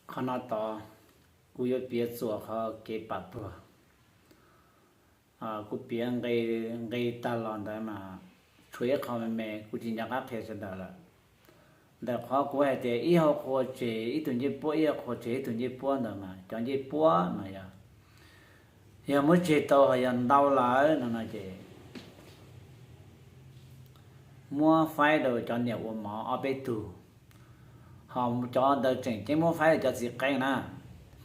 Qhov no tod kuv yuav piav txuas qhov kev pam tuag. Kuv piav nqe tag los ntawd mas tshuav ib qho me me kuv tsis nco qab qhia sawv daws lawm. Ntawm qhov kuv hais tias ib hauv qhua tseg ib tug ncej puab, ib hauv qhua tseg ib tug ncej puab ntawd mas cov ncej puab mas yog, yog muab tseg tau ho yog ntau lawm no no ces muab faib rau cov niam ua mov ob peb tug, ho cov ntawd tseem ceeb muab faib rau cov txiv qeej na.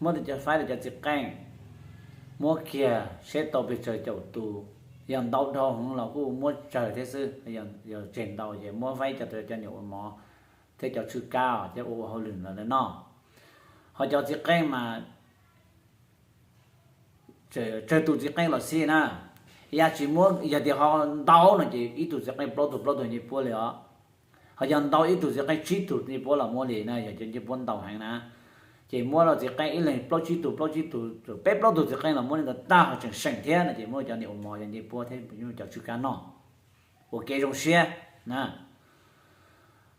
Muab faib rau cov txiv qeej, muab kiag seb tau pes tsawg caum tus, yog ntau dhau heev los kuj muab tsawg thiab xwb, yog tseg ntau ces muab faib cov, cov niam ua mov thiab cov tswj kab thiab ua ua hauj lwm ntawd noj. Ho cov txiv qeej mas tsawg tus txiv qeej los xij na, yog tsis muab, yog tias ho ntau no ces ib tug txiv qeej plaub tug plaub tug ncej puab li os. Ho yog ntau ib tug txiv qeej tsib tug ncej puab los muab li na, yog cov ncej puab ntau heev na. Ces muab rau txiv qeej ib leeg plaub tsib tug, plaub tsib tug, peb plaub tug txiv qeej los muab li ntawd tag ho tseem seem thiab no ces muab cov niam ua mov cov ncej puab thiab cov tswj kab noj ua kev zoo siab na.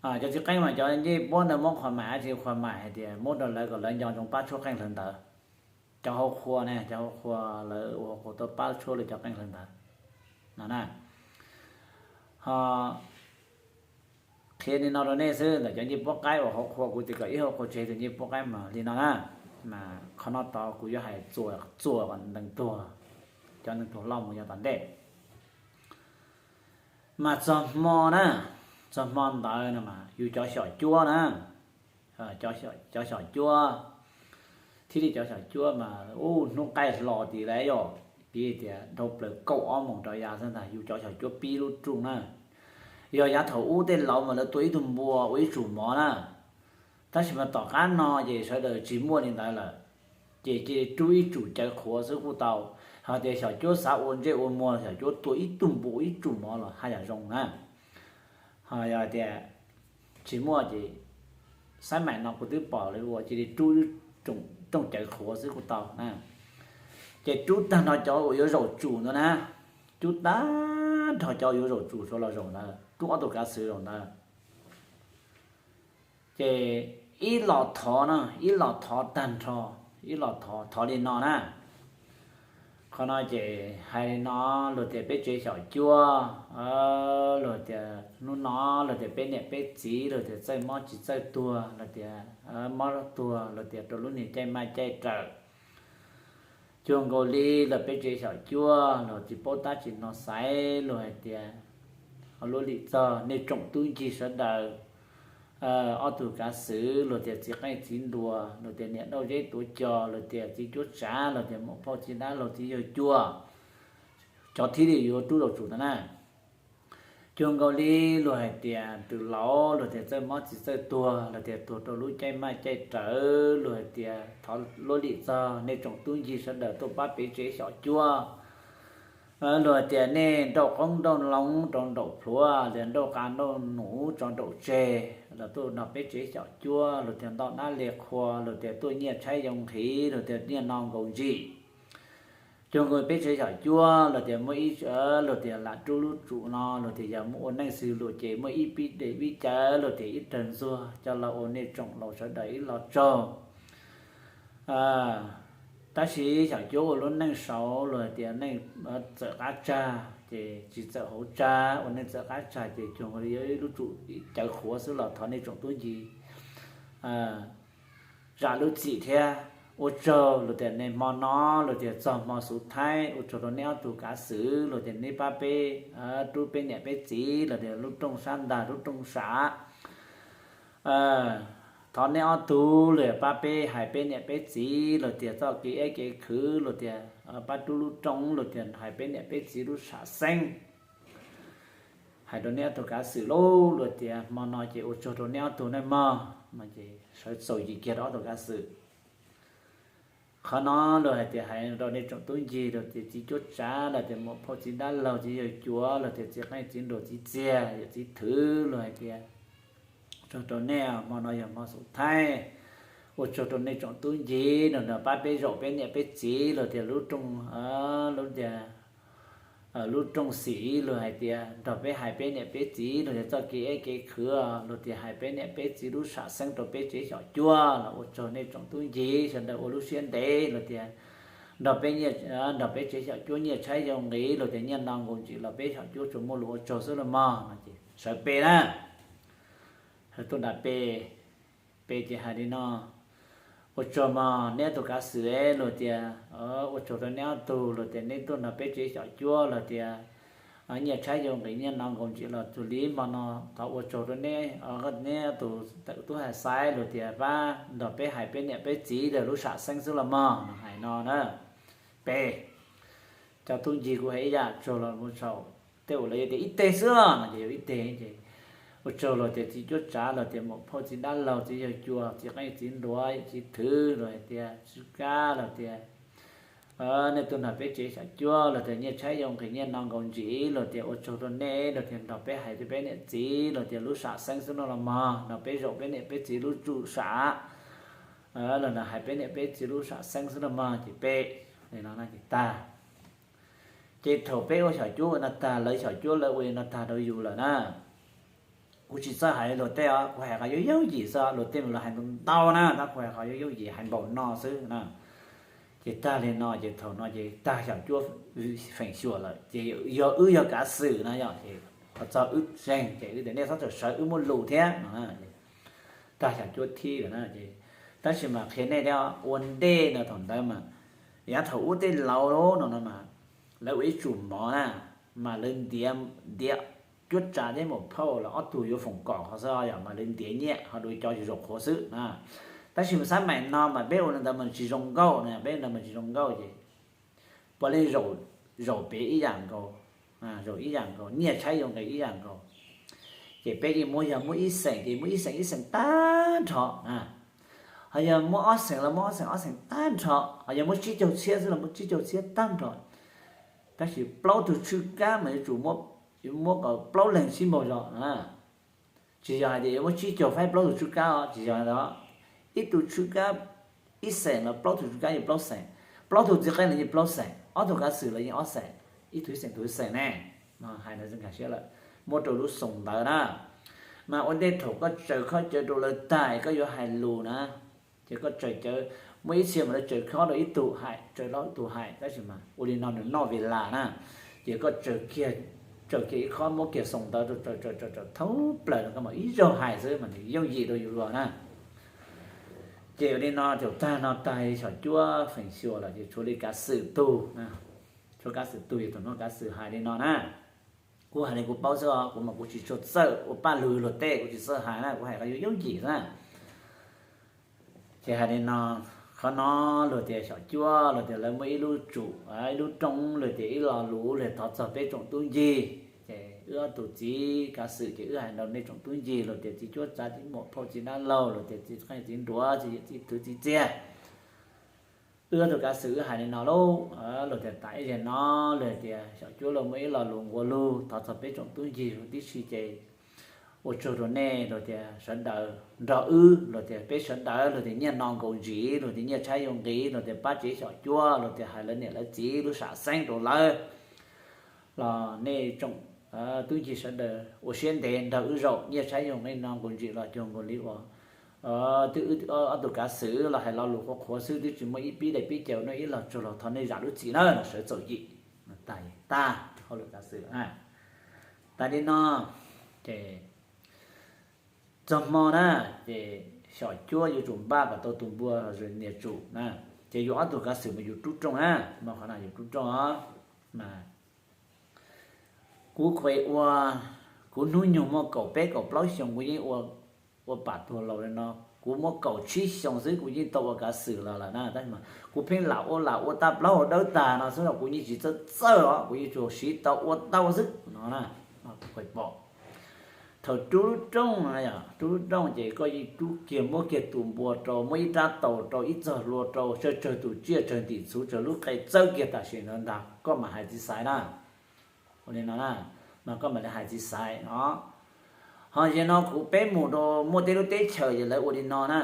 Cov txiv qeej mas cov ncej puab ntawd muab qhuas mam, tsis qhuas mam hais tias muab rau lawv kom lawv nco ntsoov pab tshuab qeej hlawv ntawd. Cov hauv qhua ne, cov hauv qhua lawv ua hauv qhua tuaj pab tshuab lawv cov qeej hlawv ntawd no na. Ho qhia li no rau nej xwb, ntawm cov ncej puab qaib uas hauv qhua kuv tias kom ib hauv qhua tseg tus ncej puab qaib mas li no na. Mas qhov no tod kuv yuav hais txuas txuas kom ntees tuag, cov ntees tuag loj mus yav tom ntej. Mas txog hmo na, txog hmo ntawd no mas yus cov xyom cuab na, cov xyom cuab, thiab li cov xyom cuab mas ub hnub qaij hlo tiag lauj, yog piv tias dhau plaws kaum ob moos rau yav xwb ntag yus cov xyom cuab pib lub rooj na. Yog yav thaum ub tej laus mas lawv tua ib tug npua ua ib tsum mov na, tab sis mas tom qab no ces sawv daws tsis muaj li ntawd lawm, ces cia li rub ib tsum cawv qhuav xwb kuj tau. Hos tias xyom cuab xav ua ntsej ua muag xyom cuab tua ib tug npua ib tsum mov los haj yam zoo na. Ho yog tias tsis muaj ces xab maim no kuv twb pom lawv ua cia li rub rooj cawv qhuav xwb kuj tau na. Ces rub tag nrho cov uas yuav zaum tsum ntawd na, rub tag nrho cov yuav zaum tsum sawv los zaum ntawd, rub ob tug kav xwm zaum ntawd. Ces ib los thov na, ib los thov tag nrho, ib los thov, thov li no na. Qhov no ces hais li no, luag tias peb tsev xyaum cuab, luag tias hnub no, luag tias peb niam peb txiv, luag tias txawj mob tsis txawj tuag, luag tias mob tuag, luag tias rau lub niag caij maj caij rawm. Cuag nkaus li luag peb tsev xyaum cuab, luag tsis paub tab tsis hnov xaiv, luag hais tias, luag lim txog nej tsoom tub ncig sawv daws, ob tug kav xwm, luag tias txiv qeej txiv nruas, luag tias niam dauj zeb tuav cos, luag tias txiv cuab tsav, luag tias muam phauj txiv dab laug txiv yawg cuab, cov thiaj li yuav rub zaum tsum ntawd na. Cuag nkaus li luag hais tias tus laus, luag tias txawj mob tsis txawj tuag, luag tias tuag rau lub caij maj caij rawm, luag hais tias thov luag lim txog nej tsoom tub ncig sawv daws tuaj pab peb tsev xyaum cuab. Luag tias nej nrauj qoob nrauj loo rau nraum plhuav, luag nrauj qab nrauj nuv tso nraum tseg, los tuaj nrog peb tsev xyaum cuab, luag tias ntau dab li qhua, luag tias tuaj nyiaj tshaib yoo nqhis, luag tias nyiaj no nkaus ntsim. Cuag nkaus peb tsev xyaum cuab, luag tias muaj ib, luag tias lam rub lub tsum no, luag tias yog mus ua neej xws luag ces muaj ib pib dej pib cawv, luag tias ib rawg ntxuag coj los ua nej tsoom laus sawv daws ib lo tsaug. Tab sis xyaum cuab ua lub neej saud luag tias neej txawm qab tsag ces tsis txawm hauv tsag, ua neej txawm qab tsag ces cuag nkaus li yuav ib lub tsum cawv qhuav xwb los thov nej tsoom tub ncig zam lub txim thiab. Ua tsaug luag tias nej hmo no, luag tias txog hmo xuv thaib, ua tsaug rau nej ob tug kav xwm, luag tias nej pab peb rub peb niam peb txiv, luag tias lub rooj sab ntag lub rooj sam. Thov nej ob tug luag pab peb hais peb niam peb txiv, luag tias txoj kev eb kev khwv, luag tias pab rub lub rooj, luag tias hais peb niam peb txiv lub sam xeeb. Hais rau nej ob tug kav xwm lauj, luag tias hmo no ces ua tsaug rau nej ob tug nej mog, no ces sawv txaus yim kiag rau ob tug kav xwm. Qhov no luag hais tias hais rau nej tsoom tub ncig, luag tias txiv cuab tsav, luag tias muam phauj txiv dab laug txiv yawg cuab, luag tias txiv qeej txiv nruas txiv txiag yawm txiv thwv, luag hais tias ua tsaug rau nej, hmo no yog hmo xuv thaib, ua tsaug rau nej tsoom tub ncig, luag nrog pab peb zaum peb niam peb txiv, luag tias lub rooj, lub tias lub rooj xim luag hais tias nrog peb hais peb niam peb txiv luag tias txoj kev eb kev khwv, luag tias hais peb niam peb txiv lub sam xeeb rau peb tsev xyom cuab los ua tsaug nej tsoom tub ncig sawv daws ua lub siab ntev luag tias nrog peb nyiaj, nrog peb tsev xyom cuab nyiaj tshaib yooj nqis luag tias nyiaj no nkaus ntsis los peb xyom cuab tsuas muaj lus ua tsaug xwb los mog no ces sawv pe na. Sawv tuaj nram pe, pe ces hais li no: Ua tsaug mog neb ob tug kav xwm luag tias, ua tsaug rau neb ob tug luag tias neb tuaj nrog peb tsev xyom cuab luag tias nyiaj tshaib yooj nqis nyiaj no nkaus ntsis los txug li hmo no thov ua tsaug rau neb, neb ob tug tawm tub hais xaiv luag tias pab nrog peb hais peb niam peb txiv lub sam xeeb xwb los mog no hais no na. Pe, cov tub ncig kuv hais ib yam tsaug los mus saum tej uas lawv yog tias ib teg xwb no ces yog ib teg ces ua tsaug luag tias txiv cuab tsav luag tias muam phauj txiv dab laug txiv yawg cua txiv qeej txiv nruas txiv thwv luag hais tias tsw kab luag tias nej tuaj nrog peb tsev xyom cuab luag tias nyiaj tshaib yooj nqis nyiaj no nkaus ntsis luag tias ua tsaug rau nej luag tias nrog peb hais rau peb niam txiv luag tias lub sam xeeb xwb no los mog, nrog peb zaum peb niam peb txiv lub tsuj sam, los nrog hais peb niam peb txiv lub sam xeeb xwb no mog ces pe, no ces tag. Ces thaum peb ua xyom cuab ua no tag lawv xyom cuab lawv ua li no tag rau yus lawm na, kuv tsis txawj hais luag tej os, kuv hais qhov yooj yooj yim xwb, luag tej mas luag hais ntau ntau na, tab kuv hais qhov yooj yooj yim hais npaum no xwb na. Ces tag li no ces thaum no ces tag xyom cuab feem xyuam lawm ces yog wb yog kav xwm no yog ces qhov txog wb zeeg ces wb tias nej txhob txawm sawv wb muaj lus thiab no. Tag xyom cuab thib lawm na ces, tab sis mas qhia nej thiab ua ntej no thaum ntawd mas, yav thaum ub tej laus no no mas lawv ua ib tsum mov na, mas lawv ntiav, ntiav cuab tsav thiab muam phauj los ob tug yuav foom kom qhov xwb yog mas lawv ntiav nyiaj ho dua cov zaum qhuav xwb na. Tab sis mas xab maim no mas peb ua li ntawd mas tsis zoo nkauj na, peb ua ntawd mas tsis zoo nkauj ces puav leej zaum pem ib yam nkaus, zaum ib yam nkaus, nyiaj tshaib yooj nqis ib yam nkaus. Ces peb yeej muab, yog muab ib xeem ces muab ib xeem ib xeem tag nrho na, ho yog muab ob xeem los muab ob xeem ob xeem tag nrho, ho yog muab tsib caug txhiab xwb los muab tsib caug txhiab tag nrho. Tab sis plaub tug tshwj kab mas yuav tsum muab kom plaub leeg sib npaug zog na. Tsis yog hais tias yuav muab tsib caug faib plaub tug tshwj kab os, tsis yog li ntawd. Ib tug tshwj kab ib xeem los plaub tug tshwj kab yeej plaub xeem, plaub tug txiv qeej los yeej plaub xeem, ob tug kav xwm los yeej ob xeem, ib tug ib xeem tus ib xeem ne. Hais no nkag siab lawm, muab rau lub xoo ntawd na. Mas ua ntej thaum koj tsaws khob cawv rau lawv tag es koj yuav hais lus na, ces koj tsaws cawv, muaj ib txhia mas lawv tsaws khob rau ib tug hais, tsaws rau ib tug hais, tab sis mas ua li no nws noj vis las na. Ces koj tsaws kiag, tsaws kiag ib khob muab kiag xoo ntawd rau, tsaws tsaws tsaws thaum plaws no koj mam ib zaug hais xwb mas nws yooj yim rau yus dua na. Ces ua li no thaum tag no tag xyom cuab feem xyuam lawm ces tshuav li kav xwm tug, tshuav kav xwm tug, yog thaum no kav xwm hais li no na. Kuv hais li kuv paub xwb os, kuv mas kuv tsis tshua txawj ua paj lug luag tej, kuv tsis txawj hais na, kuv hais qhov yooj yooj yim xwb na. Ces hais li no, qhov no luag tias xyom cuab luag tias lawv muaj ib lub tsum, ib lub rooj luag tias ib lo lus luag thov txog peb tsoom tub ncig. Ces wb ob tug txiv kav xwm ces wb hais rau nej tsoom tub ncig luag tias txiv cuab tsav txiv muam phauj txiv dab laug luag tias txiv qeej txiv nruas txiv yawm txiv thwv txiv txiaj. Wb ob tug kav xwm wb hais li no lauj, luag tias tas ib zaug no, luag tias xyom cuab luag muaj ib lo lus nqua lug thov txog peb tsoom tub ncig huv tib si ces ua tsaug rau nej, luag tias sawv daws nrog wb, luag tias peb sawv daws, luag tias nyiaj no nkaus ntsis, luag tias nyiaj tshaib yooj nqis, luag tias pab tsev xyom cuab, luag tias hais lawv niam lawv txiv lub sam xeeb rau lawv los nej tsoom tub ncig sawv daws ua siab ntev nrog wb zaum, nyiaj tshaib yooj nqis no nkaus ntsis los cuag nkaus li uas twb wb ob tug kav xwm los hais lo lus qhuav qhuav xwb, twb tsis muaj ib pib daim pib caus no ib los tsuag los thov nej zam lub txim na, los sawv txaus yim. Tag, tag hauj lwm kav xwm na. Tas li no ces txog hmo na, ces xyom cuab yuav tsum npaj kom tau tus npua los nias tsum na. Ces yus ob tug kav xwm mas yus rub rooj na, mas qhov no yus rub rooj os. Mas kuv khuv ua, kuv hnub nyoog muaj kaum peb kaum plaub xyoo kuv yeej ua pam tuag laus li no, kuv muaj kaum tsib xyoo xwb kuv yeej tau ua kav xwm los lawm na, tab sis mas kuv pheej lam ua lam ua tag plaub hau dawb tag no xwb los kuv yeej tsis txawj txawj os, kuv yeej tsuas siv tau ua tau xwb no na. Pom thaum rub lub rooj, rub lub rooj ces koj yeej rub kiag muab kiag tus npua rau, muab ib rab taus rau, ib txoj hlua rau, tsawg tsawg tus tsiaj, tsawg ntim txhuv, tsawg lub qe txawb kiag tam sim ntawd ntag koj mam hais txiv xaiv na. Ua li no na, mas koj mam li hais txiv xaiv no. Ho yog no kuv peb mus rau muaj tej lub teb chaws ces lawv ua li no na,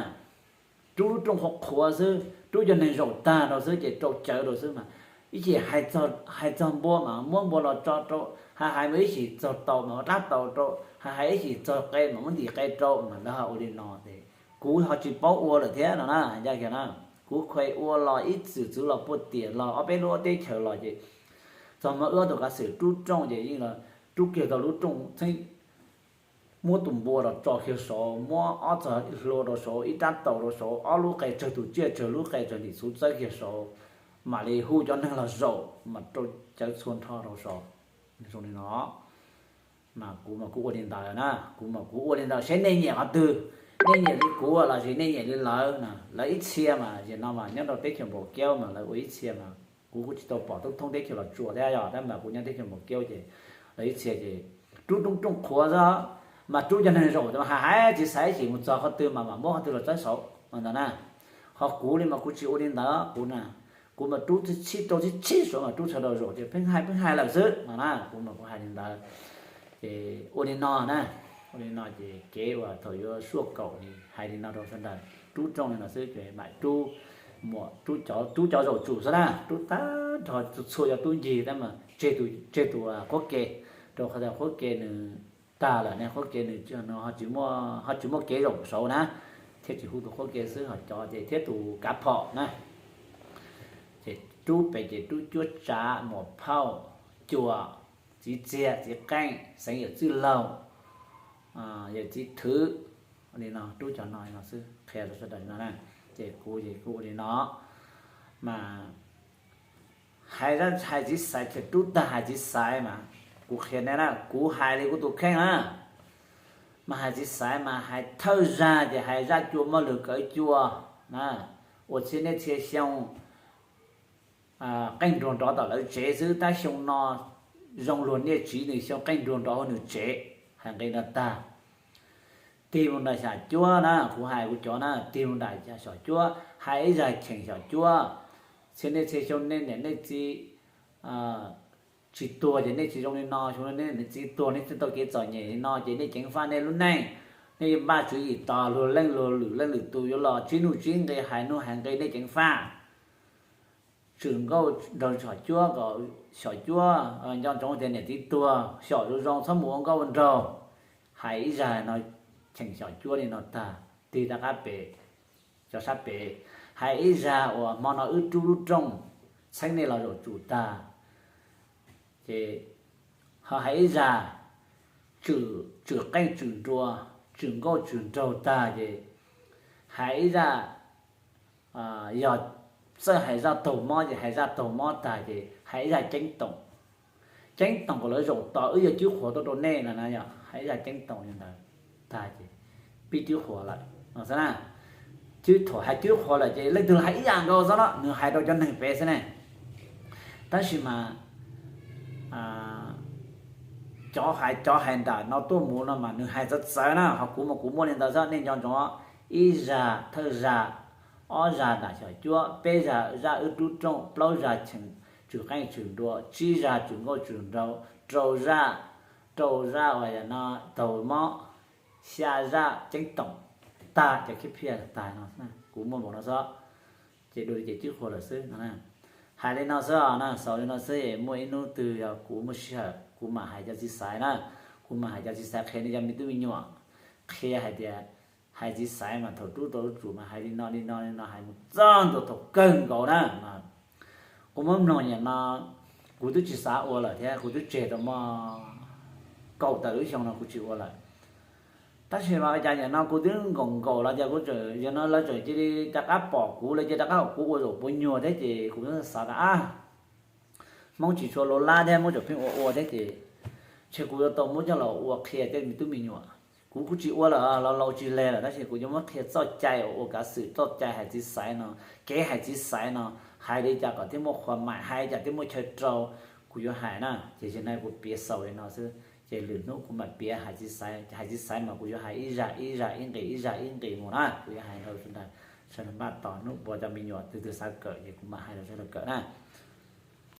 rub lub rooj qhuav qhuav xwb, rub cov neeg zaum tag rau xwb ces rau cawv rau xwb mas Ib chim hais txog npua mas muab npua los tso rau, hais hais mus ib chim txog taus mas muab rab taus rau, hais hais ib chim txog qe mas muab ntim qe rau mas lawv ho ua li no ces kuv ho tsis paub ua lawm thiab no na. Ncaj kiag na, kuv kheev ua los ib txwm txwv los puag tiam los ob peb lub teb chaws los ces txog mas wb ob tug kav xwm rub rooj ces yeej los rub kiag tau lub rooj txheeb, muab tus npua los tso kiag saud, muab ob txog hlua rau saud, ib rab taus rau saud, ob lub qe tsawg tus tsiaj tsawg lub qe tsawg ntim xuv txawb kiag saud, mam li hu cov neeg los zaum mas rau cawv txhua nrho rau saud. Zoo li no mas kuv mas kuv ua li ntawd na, kuv mas kuv ua li ntawd seb nej nyiam qhov twg, nej nyiam li kuv lossis nej nyiam li lawv na. Lawv ib txhia mas yam no mas nyob rau teb chaws Npaum Kiaub mas lawv ua ib txhia mas kuv kuj tsis tau pom thoob thoob teb chaws Los Tsuas thiab yog, tab mas kuv nyob teb chaws Npaum Kiaub ces lawv ib txhia ces rub rooj rooj qhuav xwb, mas rub cov neeg zaum mas hais hais tsis xaiv, ib chim mus txog qhov twg mas mam muab qhov twg los txawb saud mas ntawd na. Ho kuv li mas kuv tsis ua li ntawd, kuv na, kuv mas rub txhib rau txhib txhib saud mas rub sawv daws zaum ces pheej hais pheej hais lawm xwb no na, kuv mas kuv hais li ntawd. Ces ua li no na, ua li no ces kev uas thaum yuav suaj kaum li hais li no rau sawv daws, rub rooj li no xwb ces mam rub, muam rub cov, rub cov zaum tsum xwb na, rub tag nrho txhua cov tub ncig tab mas tseg tus, tseg tus qhuab ke, rau qhov tias qhuab ke nws tag lawm ne, qhuab ke nws ho tsis muaj, ho tsis muaj kev zaum saud na, thiaj tsis hu tus qhuab ke xwb ho cov ces thiab tus kav phom na. Ces rub pem ces rub cuab tsav, muam phauj, cuam, txiv txiag, txiv qeej, xeev yawm txwj laug, yawm txiv thwv, li no rub cov no li no xwb qhia rau sawv daws li no na. Ces kuv ces kuv ua li no mas hais, hais txiv xaiv ces rub tag hais txiv xaiv mas kuv qhia nej na, kuv hais li kuv tus kheej na. Mas hais txiv xaiv mas hais thawj zag ces hais zaj cua moj lwg kawv cua na, uas txhia niaj txhia xyoo qeej nruas nrov tom lawv tsev xwb, tab xyoo no zoo luag niaj tsiv nws xyoo qeej nruas nrov hauv nws tsev, hais nqe no tag. Tig mus nram xyom cuab na, kuv hais kuv cov na, tig mus nram xyom cuab, hais ib zag cheem xyom cuab, txhia niaj txhia xyoo nej niam nej txiv tsis tuag ces nej tsis zoo li no, xyoo no nej niam nej txiv tuag nej thiaj tau kev txom nyem li no ces nej ceev faj nej lub neej, nej yuav npaj tswv yim tos luag leej luag lwm leej lwm tus yuav los tsib nuj tsib nqi hais nuj hais nqi nej ceev faj. Tswm nkauj nraug xyom cuab kom xyom cuab nco ntsoov tias niam txiv tuag, xyom zoo zoo txhob mus ua nkauj ua nraug. Hais ib zag no cheem xyom cuab li no tag, tig rov qab pem, cov sab pem, hais ib zag uas hmo no wb rub lub rooj txheeb nej los zaum tsum tag. Ces ho hais ib zag tswm qeej tswm nruas, tswm nkauj tswm nraug tag ces hais ib zaj, yog txawj hais zaj taug mob ces hais zaj taug mob tag ces hais ib zaj ceeb toom. Ceeb toom kom lawv zaum tos wb yuav cwb qhuas tuaj rau nej no na, yog hais ib zaj ceeb toom li ntawd tag ces pib cwb qhuas lawm no xwb na. Cwb, thaum hais cwb qhuas lawm ces leej twg los hais ib yam nkaus xwb no, nws hais rau cov neeg pem xwb ne. Tab sis mas cov hais, cov hais nram no tuaj mus no mas nws hais txawv txawv na, ho kuv mas kuv muaj li ntawd xwb, nej nco ntsoov, ib zag thawj zag, ob zag nram xyom cuab, peb zag zaj wb rub rooj, plaub zag cheem tswm qeej tswm nruas, tsib zag tswm nkauj tswm nraug, rau zaj, rau zaj uas yog no taug mob, xya zaj ceeb toom, tag cov khiab phiaj tag no, kuv muaj npaum no xwb. Ces dua li ces cwb qhuas lawm xwb no. Hais li no xwb os na, xaus li no xwb, muaj ib hnub twg yog kuv muaj sij hawm kuv mam hais cov txiv xaiv na, kuv mam hais cov txiv xaiv qhia nej cov me tub me nyuam, qhia hais tias hais txiv xaiv mas thaum rub tau lub tsum mas hais li no li no li no, hais mus txog ntua thaum kawg nkaus na. Kuv muab mloog niam no, kuv twb tsis xav ua lawm thiab, kuv twb tseg tau muaj kaum tawm lub xyoo no kuv tsis ua lawm. Tab sis mas cas niam no kuv twb nkaum nkaum los cas kuv tseem, yog no lawv tseem cia li rov qab pom kuv, lawv cia rov qab kom kuv ua zaum puav nyuag thiab ces kuv xav tias ab, Hmoob tsis tshua lub lab thiab, Hmoob tseem pheej ua ua thiab ces ntshe kuv yuav tau muab coj los ua qhia tej me tub me nyuam. Kuv kuj tsis ua lawm, laus laus tsis leg lawm, tab sis kuv yuav muab qhia txoj cai uas ua kav xwm, txoj cai hais txiv xaiv no, kev hais txiv xaiv no, hais li cas kom thiaj muaj qhuas maim, hais li cas thiaj muaj chaw rau, kuv yuav hais na. Ces zaum no kuv piav xaus li no xwb, ces lwm hnub kuv mam piav hais txiv xaiv, hais txiv xaiv mas kuv yuav hais ib zaj ib zaj ib nqe ib zaj ib nqe mus na, kuv yuav hais rau sawv daws, sawv daws npaj tos hnub puas cov me nyuam twg twg xav kawm ces kuv mam hais rau sawv daws kawm na.